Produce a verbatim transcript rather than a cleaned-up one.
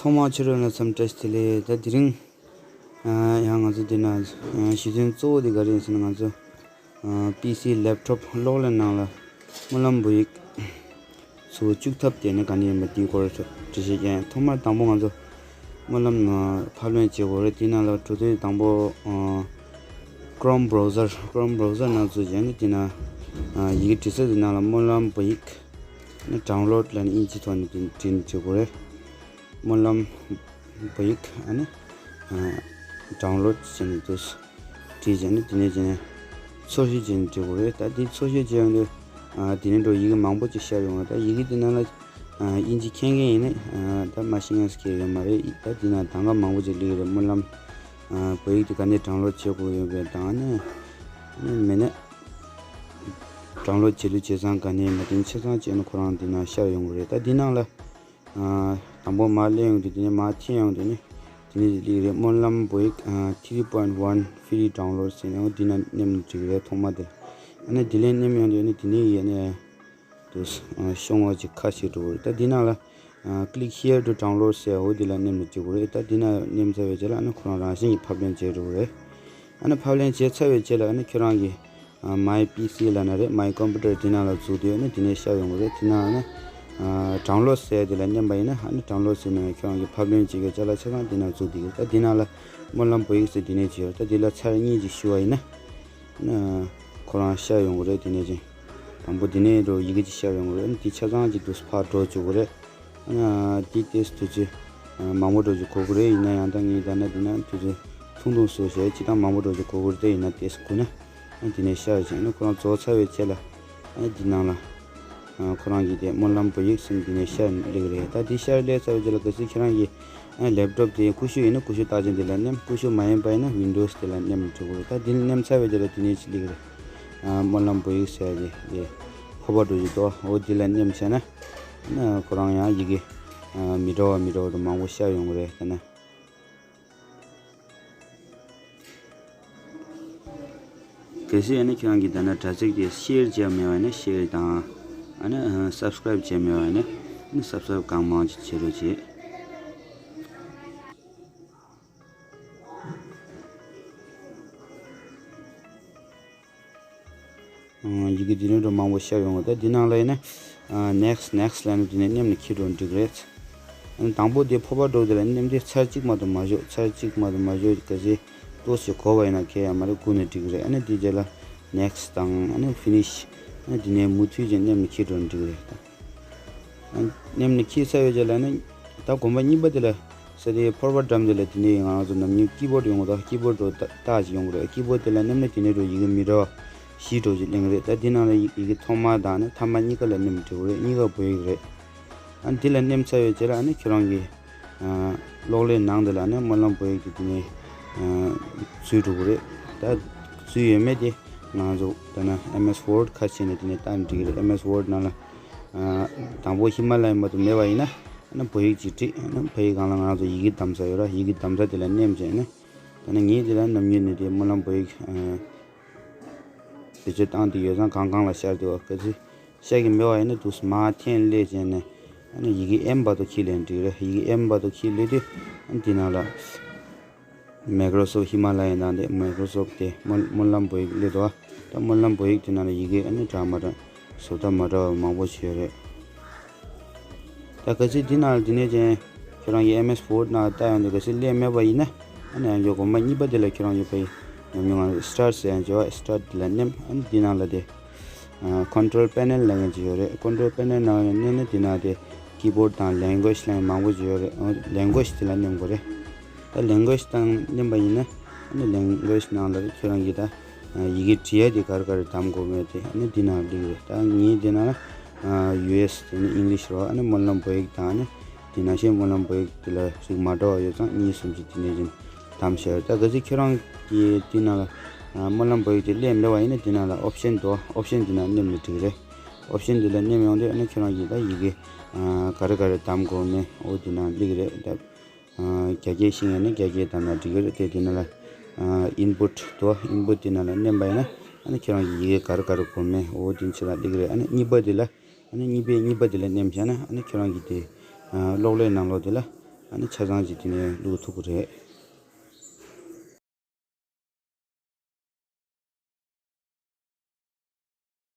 ཐོག་མར་ཁྱེད་རང་ལ་འཚམས་འདྲི་བཀྲ་ཤིས་བདེ་ལེགས། ད་དེ་རིང་ཨ་ཡང་ང་ཚོ་འདི་ན་ཨ་ཞུ་དོན་གཙོ་བོ་དེ་ག་རེ་ཡིན་ཟེར་ན། ང་ཚོ་ཨ་པི་སི་ལེབ་ཊོབ་གློག་ཀླད་ནང་ལ་སྨོན་ལམ་བོད་ཡིག་ཚུར་བཅུག་ཐབས་དེ་ནི་ག་ནས་ཡིན་པ་དེའི་སྐོར་དུ་འགྲེལ་བཤད་རྒྱག་ཡིན། ཐོག་མར་དང་པོ་ང་ཚོ་སྨོན་ལམ་ནང་ཕབ་ལེན་བྱེད་དགོས་རེད། དེ་ནང་ལ་འགྲོ་དུས་དང་པོ་ཨ་Chrome browser Chrome browser ནང་ཚུར་བྱས་ནས་དེ་ན་ཨ་ཡི་གེ་འབྲི་ས་དེ་ནང་ལ་སྨོན་ལམ་བོད་ཡིག་ནི་ཌའུན་ལོཌ་ལབ་ནས་དབྱིན་ཇི་ཐོག་ནས་དེ་བྲིས་ནས་འབྲི་དགོས་རེད། སྨོན་ལམ་བོད་ཡིག་ཨ་ནི་ཨ་ཌའུན་ལོཌ་བྱས་ནས་འདུག་སེ་བྲིས་བྱས་ནས་དེ་ནས་བྱས་ནས་འཚོལ་ཞིབ་བྱས་ནས་འབྲི་དགོས་རེད། ད་དེ་འཚོལ་ཞིབ་བྱས་ཡོང་དུས་ཨ་དེ་ནས་འགྲོ་ཡི་གེ་མང་པོ་ཅིག་ཤར་ཡོང་བ། ད་ཡི་གེ་དེ་ནང་ལ་ཨ་དབྱིན་ཇི་མཁྱེན་མཁན་ཡིན་ན་ཨ་ད་མ་ཤེས་མཁན་ཟེར་མཁན་ཡོད་མ་རེད། ད་དེ་ན་གདམ་ག་མང་པོ་ཅིག་སླེབས་ཀྱི་རེད། སྨོན་ལམ་ཨ་བོད་ཡིག་དེ་ག་ནས་ཌའུན་ལོཌ་བྱེད་དགོས་ཡོད་པའི་དང་ནི་ནི་མེད་ན་ཌའུན་ལོཌ་བྱེད་ལུགས་བྱེད་སྟངས་ག་ནས་མ་དེ་ཆ་ཚང་བྱས་ན་ཁོ་རང་དེ་ན་ཤར་ཡོང་གི་རེད། ད་དེ་ནང་ལ་ཨ་དང་པོ་མར་སླེབས་ཡོང་དུས་དེ་ནས་མར་འཐེན་ཡོང་དུས་ནི་དེ་ནས་སླེབས་ཀྱི་རེད། སྨོན་ལམ་བོད་ཡིག་ཨ་three point one free download ཟེར་ནས་འོ་དེ་ན་མནན་ན་འགྲིག་གི་རེད། ཐོག་མ་དེ་ཨ་ནི་དེ་ལས་མནན་ཡོང་དུས་ནི་དེ་ནས་ཡས་ནས་དུ་ཤོང་བ་ཅིག་ཁ་ཕྱེ་འགྲོ་གི་རེད། ད་འདི་ནང་ལ་click here to download ཟེར་འོ་འདི་ལ་མནན་ནས་འགྲིག་གི་རེད། ད་འདི་ན་མནན་ཚར་བའི་རྗེས་ལ་ཨ་ནི་ཁོ་རང་རང་བཞིན་གྱིས་ཕབ་ལེན་བྱེད་འགྲོ་གི་རེད། ཨ་ནི་ཕབ་ལེན་བྱས་ཚར་བའི་རྗེས་ལ་ཨ་ནི་ཁྱོད་རང་གི་my P C ལབ་ན་རེད། my computer འདི་ནང་ལ་འཛུལ་དུས་ཨ་ནི་འདི་ནས་ཤར་ཡོང་གི་རེད། འདི་ནང་ཨ་ནི་download ཟེར་འདི་ལ་མནན་པ་ཡིན་ན་ཨ་ནི་download ཟེར་ནས་ཁྱོད་རང་གི་ཕབ་ལེན་བྱེད་ཀྱི་ཅ་ལག་ཆ་ཚང་འདི་ནང་འཛུལ་བསྡད་ཀྱི་རེད། ད་འདི་ནང་ལ་སྨོན་ལམ་བོད་ཡིག་ཟེར་འདི་ནས་བྱས་ཡོད། ད་འདི་ལ་ཚར་གཉིས་ཅིག་ཞུ་བ་ཡིན་ན། ཁོ་རང་ཤར་ཡོང་གི་རེད། དེ་ནས་ཅིང་དང་པོ་དེ་ནས་འགྲོ་ཡི་གེ་ཅིག་ཤར་ཡོང་གི་རེད། དེ་ཆ་ཚང་ཅིག་འདུག་སེ་ཕར་འགྲོ་བཅུག་གི་རེད། ཨ་ནི་དེ་ཏོག་ཙམ་དུས་ཚོད་མང་པོ་འགྲོ་རྒྱུ་གོ་གི་རེད། ཡིན་ན་ཡང་ད་ངས་ད་ནི་དེ་ན་དུས་ཚོད་ཐུང་ཐུང་བཟོས་བྱས་སྤྱིར་བཏང་མང་པོ་འགྲོ་རྒྱུ་གོ་གི་རེད། ཡིན་ན་ཏོག་ཙམ་སྒུག་ན། ཨ་དེ་ནས་ཤར་ཅིང་ཨ་ནི་ཁོ་རང་རྫོགས་ཚར་བའི་རྗེས་ལ་ཨ་ནི་དེ་ནང་ལ། ཨ་ཁོ་རང་གི་དེ་སྨོན་ལམ་བོད་ཡིག་ཟེར་འདི་ནས་ཤར་སླེབས་རེད། ད་འདི་ཤར་སླེབས་ཚར་བའི་རྗེས་ལ་གལ་སྲིད་ཁྱེད་རང་གི་ཨ་ལེབ་ཊོབ་དེ་ཀུ་ཤུ་ཡིན་ན་ཀུ་ཤུ་རྟགས་ཅན་དེ་ལ་མནན། ཀུ་ཤུ་མ་ཡིན་པ་ཡིན་ན་ཝིན་ཌོ་སི་དེ་ལ་མནན་འགྲོ་གི་རེད། ད་འདི་ལ་མནན་ཚར་བའི་རྗེས་ལ་དེ་ནས་ཅིག་སླེབས་རེད། ཨ་སྨོན་ལམ་བོད་ཡིག་ཟེར་ཡ་དེ་དེ་ཕོར་པ་འགྲོ་རྒྱུ་འདུག་འོ་འདི་ལ་མནན་བྱས་ན་ཨ་ཁོ་རང་ཡང་ཡི་གེ་ཨ་མི་འདྲ་བ་མི་འདྲ་བ་དུ་མང་པོ་ཤར་ཡོང་གི་རེད། ད་ན། གལ་སྲིད་ཨ་ནི་ཁྱེད་རང་གིས་ད་ནི་དྲ་ཚིགས་དེ་ཤེར་བྱས་མེད་པ་ཡིན་ན་ཤེར་དང་། ཨ་ནི་སབ་སི་ཀ་རེབ་བྱས་མེད་པ་ཡིན་ན་ཨ་ནི་སབ་སི་ཀ་རེབ་གང་མང་ཅིག་བྱེད་རོགས་བྱེད། ཡི་གེ་འདི་ནས་འགྲོ་མང་པོ་ཤར་ཡོང་གི་འདུག་ད་འདི་ནང་ལ་ཡིན་ན་next next ལབ་ནས་འདི་ནས་མནན་ནས་འཁྱེར་འགྲོ་འགྲིག་རེད། དང་པོ་དེ་ཕོར་པ་འགྲོ་དེ་ལ་མནན་ཏེ་ཚར་གཅིག་མ་གཏོགས་མ་བཞག་ཚར་གཅིག་མ་གཏོགས་མ་བཞག་གལ་སྲིད་ཏོག་ཙམ་གོ་བ་ཡིན་ན་ཁྱེད་ཡང་མ་རེད་སྒུག་ནས་འགྲིག་རེད། ཨ་ནི་དེ་རྗེས་ལ་next དང་ཨ་ནི་finish ཨ་ནི་འདི་ནས་མུ་མཐུད་ཅིག་མནན་ནས་འཁྱེར་འགྲོ་འགྲིག་རེད། མནན་ནས་འཁྱེར་ཚར་བའི་རྗེས་ལ་ནི་ད་གོམ་པ་གཉིས་པ་དེ་ལ་ས་དེའི་ཕོར་པ་འགྲམ་དེ་ལ་དེ་ནས་ང་རང་ཚོ་ནམ་རྒྱུན་ཀི་བོརྡ་ཡོང་གི་འདུག་ཀི་བོརྡ་འགྲོ་ཏག་ཏག་ཅིག་ཡོང་གི་རེད། ཀི་བོརྡ་དེ་ལ་མནན་ན་དེ་ནས་འགྲོ་ཡི་གེ་མི་འདྲ་བ་བཞི་འགྲོ་ཅིག་གླེང་གི་རེད། ད་དེ་ནང་ལ་ཡི་ཡི་གེ་ཐོག་མ་དང་ནི་མཐའ་མ་གཉིས་ཀ་ལ་མནན་འགྲིག་གི་རེད། གཉིས་ཀ་བོད་ཡིག་རེད། ཨ་ནི་དེ་ལ་མནན་ཚར་བའི་རྗེས་ལ་ཨ་ནི་ཁྱོད་རང་གི་ཨ་གློག་ཀླད་ནང་དེ་ལ་ནི་སྨོན་ལམ་བོད་ཡིག་དེ་དེ་ནས་ཨ་འཛུལ་འགྲོ་གི་རེད། ད་འཛུལ་ཡོད་མེད་དེ་ང་ཚོ་ད་ནི་ཨེམ་ཨེས་ཝོརྡ་ཁ་ཕྱེ་ནས་དེ་ནས་བལྟས་ན་འགྲིག་གི་རེད། ཨེམ་ཨེས་ཝོརྡ་ནང་ལ་ཨ་དང་པོ་ཧི་མ་ལ་ཡ་མ་གཏོགས་མེད་པ་ཡིན་ན་ཨ་ནི་བོད་ཡིག་ཅིག་བྲིས། ཨ་ནི་བོད་ཡིག་སྒང་ལ་ང་རང་ཚོ་ཡི་གེ་གདམ་ས་ཡོད་ར། ཡི་གེ་གདམ་ས་དེ་ལ་མནན་བྱས་ནས་ད་ནི་ངས་དེ་ལ་ནམ་རྒྱུན་ནས་དེ་སྨོན་ལམ་བོད་ཡིག་ཨ་བེད་སྤྱོད་བཏང་དེ་ཡོད་ཙང་གང་གང་ལ་ཤར་འདུག་ག་གལ་སྲིད་ཤར་གྱི་མེད་པ་ཡིན་ན་འདུག་སེ་མར་འཐེན་སླེབས་བྱས་ནས་ཨ་ནི་ཡི་གེ་ཨེམ་བར་དུ་འཁྱེར་ལེན་འགྲིག་རེད། ཡི་གེ་ཨེམ་བར་དུ་འཁྱེར་སླེབས་དུས་ཨ་ནི་དེ་ནང་ལ་མའི་ཀྲོ་སོབ་ཧི་མ་ལ་ཡའི་ནང་དེ་མའི་ཀྲོ་སོབ་དེ་སྨོན་སྨོན་ལམ་བོད་ཡིག་སླེབས་འདུག་ག་ད་སྨོན་ལམ་བོད་ཡིག་དེ་ནང་ལ་ཡི་གེ་ཨ་ནི་འདྲ་མི་འདྲ་བཟོ་ལྟ་མི་འདྲ་བ་མང་པོ་ཞིག་ཡོད་རེད། ད་གལ་སྲིད་འདི་ནང་ལ་འདི་ནས་ཅན་ཁྱོད་རང་གི་ཨེམ་ཨེས་ཝོརྡ་ནང་ལྟ་ཡོང་དུས་གལ་སྲིད་སླེབས་མེད་པ་ཡིན་ན་ཨ་ནི་ཡང་བསྐྱར་གོམ་པ་གཉིས་པ་དེ་ལ་ཁྱོད་རང་གི་པའི་ཉམས་མྱོང་ང་སི་ཊར་ཊི་ཟེར་ཡང་བྱེད་པ་སི་ཊར་ཊི་དེ་ལ་མནན། ཨ་ནི་འདི་ནང་ལ་དེ་ཨ་ཁོན་ཊོལ་པེ་ནེལ་ལབ་མཁན་ཅིག་ཡོད་རེད། ཁོན་ཊོལ་པེ་ནེལ་ནང་ལ་མནན་ན་འདི་ནང་དེ་ཀི་བོརྡ་དང་ལེང་གུ་ཨེཇ་ལབ་མཁན་མང་པོ་ཅིག་ཡོད་རེད། ཨ་ལེང་གུ་ཨེཇ་དེ་ལ་མནན་དགོས་རེད། ད་ལེང་གུ་ཨེཇ་དང་མནན་པ་ཡིན་ན་ཨ་ནི་ལེང་གུ་ཨེཇ་ནང་ལ་ཁྱོད་རང་གི་ད་ཡི་གེ་བྲིས་ཡ་དེ་ག་རེ་ག་རེ་གདམ་དགོས་མེད་དེ་ཨ་ནི་འདི་ནང་སླེབས་རེད། ད་ངས་འདི་ནང་ཡུ་ཨེས་དེ་ནི་ཨིང་ལིཤ་རོ། ཨ་ནི་སྨོན་ལམ་བོད་ཡིག་དང་ཨ་ནི་དེ་ནང་བཞིན་སྨོན་ལམ་བོད་ཡིག་དེ་ལ་རིགས་མ་འདྲ་བ་ཡོད་ཙང་གཉིས་གསུམ་ཅིག་དེ་ནས་བཞིན་གདམ་བཞག་རེད། ད་གལ་སྲིད་ཁྱོད་རང་གིས་དེ་ནང་ལ་སྨོན་ལམ་བོད་ཡིག་དེ་སླེབས་མེད་པ་ཡིན་ན་དེ་ནང་ལ་ཨོབ་ཤན་འདུག་ཨོབ་ཤན་དེ་ནང་མནན་ན་འགྲིག་རེད། ཨོབ་ཤན་དེ་ལ་མནན་ཡོང་དུས་ཨ་ནི་ཁྱོད་རང་གིས་ད་ཡི་གེ་ག་རེ་ག་རེ་གདམ་དགོས་མེད་འོ་དེ་ནང་སླེབས་རེད། ད་རྒྱ་སྐད་ཤེས་ཡོད་ན་རྒྱ་སྐད་གདམ་ན་འགྲིག་གི་རེད། དེ་དེ་ནང་ལ་ཨིན་པུཊ་འདུག་ཨིན་པུཊ་དེ་ནང་ལ་མནན་པ་ཡིན་ན་ཨ་ནི་ཁྱོད་རང་གི་ཡི་གེ་ག་རེ་ག་རེ་དགོས་མེད་འོ་དེ་ཕྱི་ལ་སླེབས་ཀྱི་རེད། ཨ་ནི་གཉིས་པ་དེ་ལ་ཨ་ནི་གཉིས་པའི་གཉིས་པ་དེ་ལ་མནན་བཞག་ན་ཨ་ནི་ཁྱོད་རང་གི་དེ་གློག་ཀླད་ནང་ལོགས་དེ་ལ་ ཨ་ནི་ཆ་ཚང་གཅིག་དེ་ནས་བླུག་ཐུབ་ཀྱི་རེད།